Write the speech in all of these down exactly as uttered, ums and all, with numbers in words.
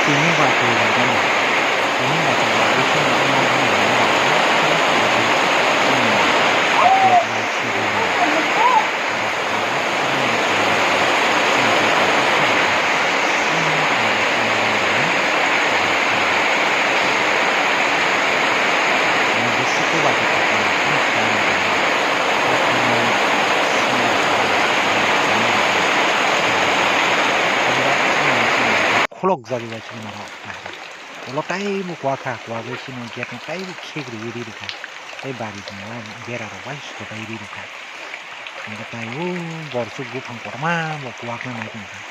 Tini ba twi bai gana. Tini ba twi bai gana. Khulok jagwi bai chini norok. Ulo taibo kwak kha, kwagwi chini gate no taibo khek riwi ri rwkha. Tei bari tongo bera rok bai sobai ri rwkha. Hingkhe tai o borsuk buphang kotorma bo kwak nai tongkha.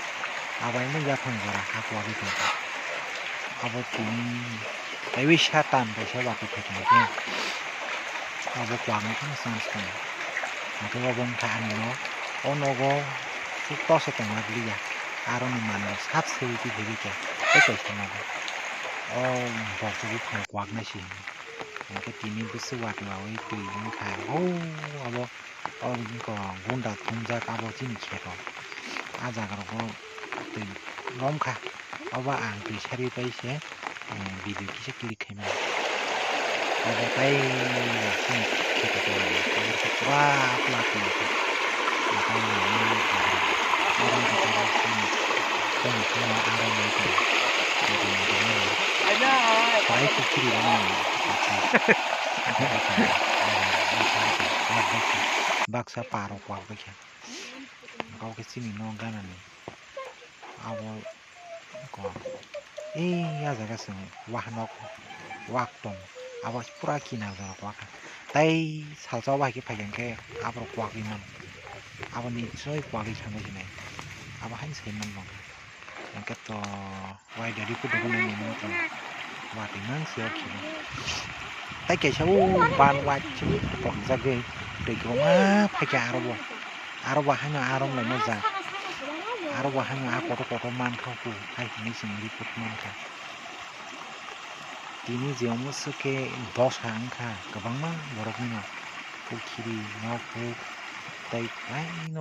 Abai no yaphang jora ha kwagwi tongkha. Abo tini taiwi satan kaisa watwi phaikha hwnkhe abo kwagwi phano chance tongo. Hwnkhe obo wngkha ani nok. O nogo toso tongna liya. Aroni manwi sat swi twi phai kha. Tei kaisa nogo. O borsuk buphang kwak nai se hino. Hwnkhe tini bwswk watwi wawi twi wngkha. O abo. O wngkha gunda thumjak abo chini kheto. A jaga rogo twi romkha. Obo ang twi sari pai se, eh, video kisa click khaimani. Obo tai chini kheto khe obo khe pura pura twi khe. Obo ang twi sari pai se, obo khe pura pura twi khe. Obo khe pura pura twi khe. Baksa paro kwak bai kha. Kok khe chini nok ganani. Abo kok. Ei, a jaga chwng wahanok wak tong. Abo pura kinar jorok wak. Tai salsa o bahai khe phaikha hwnkhe aborok kwagwi mano. Abo nichoi kwagwi sanai sinai. Abo haino sai mano. Hwnkhe to. Wai dadi kudu kudu nini tong. Watwi mang se o khibi. Tai kaisa o ban wai chini tokjagwi twi kwbangma phaikha aro bo. Aro bo haino aro laima jak. Aro bo haino a kotor kotor mankha ku hai hinwi chwng report mankha. Tini je omo swkhe dosa wngkha kwbangma borokni no. Pukhiri, nokhuk tei aino.